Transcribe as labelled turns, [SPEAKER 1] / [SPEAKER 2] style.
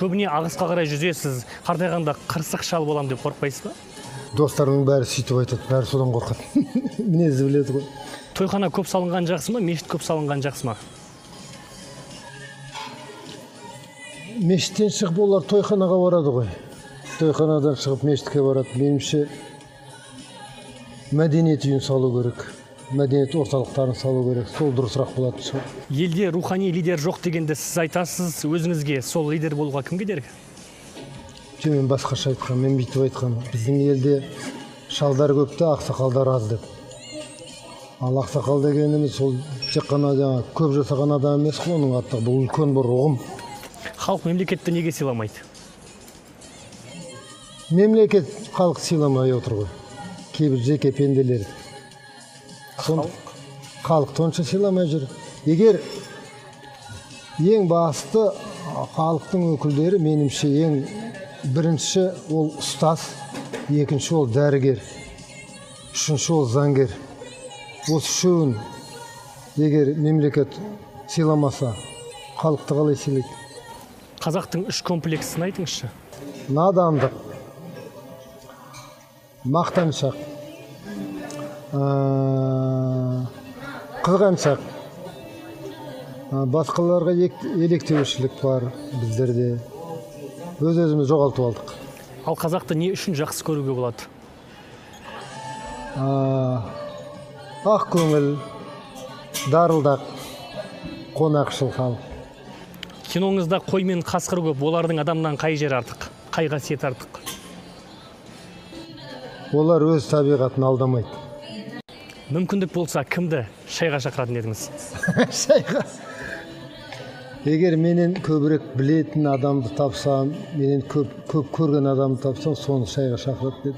[SPEAKER 1] Көбіне ағысқа қарай жүзесіз, қартайғанда қырсық шал болам деп қорықпайсыз ба?
[SPEAKER 2] Достарымның бәрі сөйтіп айтады, бәрі содан қорқады. Мінезі біледі ғой.
[SPEAKER 1] Тойхана көп салынған жақсы ма, мешіт көп салынған жақсы ма?
[SPEAKER 2] Мешіттен шығып олар тойханаға барады ғой. Тойханадан шығып мешітке барады. Меніңше мәдениет үйін салу керек, мәдениет орталықтарын салу керек, сол дұрысырақ болатын шығар.
[SPEAKER 1] Елде рухани лидер жоқ дегенді сіз айтасыз, өзіңізге сол лидер болуға кім кедергі?
[SPEAKER 2] Жоқ, мен басқаша айтқанмын, мен бүйтіп айтқанмын. Біздің елде шалдар көп те, ақсақалдар аз деп. Ал ақсақал дегеніміз ол тек қана жаңа көп жасаған адам емес қой, оның аты бұл үлкен бір ұғым.
[SPEAKER 1] Халық мемлекетті неге сыйламайды?
[SPEAKER 2] Мемлекет халық сыйламай отыр ғой. Кейбір жеке пенделер. Халық онша сыйламай жүр. Егер ең басты халықтың өкілдері, меніңше ең бірінші ол ұстаз, екінші ол дәрігер, үшінші ол заңгер. Осы үшеуін егер мемлекет сыйламаса, халықты қалай сыйлайды?
[SPEAKER 1] Қазақтың үш комплексін айтыңызшы.
[SPEAKER 2] Надандық, мақтаншақ, қызғаншақ, басқаларға електеушілік бар біздерде. Өз-өзімізді жоғалтып алдық.
[SPEAKER 1] Ал қазақты не үшін жақсы көруге болады?
[SPEAKER 2] Ақ көңіл, дарылдақ, қонақшыл халық.
[SPEAKER 1] Киноңызда қой мен қасқыр көп, олардың адамнан қай жері артық, қай қасиеті артық?
[SPEAKER 2] Олар өз табиғатын алдамайды.
[SPEAKER 1] Мүмкіндік болса, кімді шайға шақыратын едіңіз?
[SPEAKER 2] Шайға? Егер менен көбірек білетін адамды тапсам, менен көп көрген адамды тапсам, соны шайға шақырады деді.